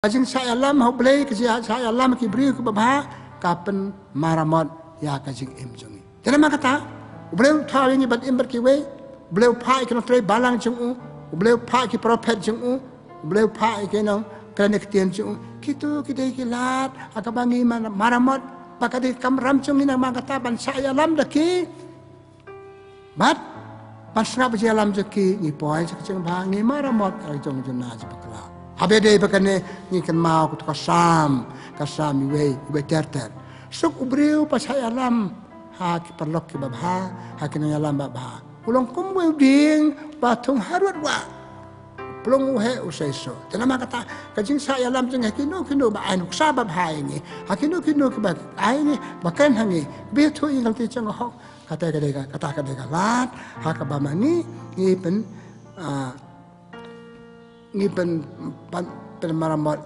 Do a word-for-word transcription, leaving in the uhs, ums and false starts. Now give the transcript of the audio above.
Ka jingshah ïalam ha U Blei, ka jingshah ïalam ki briew kiba bha, ka pynmaramot ïa ka jingim jong ngi. Te namar kata, U Blei u thaw ïa ngi ban im bad kiwei, U Blei u phah ïa ki nongtrei balang jong u, U Blei u phah ïa ki prophet jong u, U Blei u phah ïa ki nongkren ktien jong u. Kito ki dei ki lad ha kaba ngi mar-, maramot, ba ka dei ka kamram jong ngi namar kata ban shah ïalam da ki. Bad ban sngap ïalam jong ki, ngi poi sha ka jingbha, ngi maramot ha ka jong jong na jong bakla. Haba dei ba kane ngi kynmaw ka, ka Salm, ka Salm iwei, iwei ter ter. Suk u briew ba shah ïalam ha ki paralok kiba bha, ha ki nongïalam ba bha. U long kum uwei u dieng ba thung harud wah. Plung u heh u seisoh. Te namar kata ka jingshah ïalam jong ngi ha kino kino ba ai nuksa ba bha ïa ngi, ha kino kino kiba ai ngi ba kren ha ngi, ba ïathuh ïa ngi ka lynti jong ka hok. Kata ka dei ka, kata ka dei ka lad ha kaba ma ngi, ngi pyn, ah, ngi pyn, pyn, pynmaramot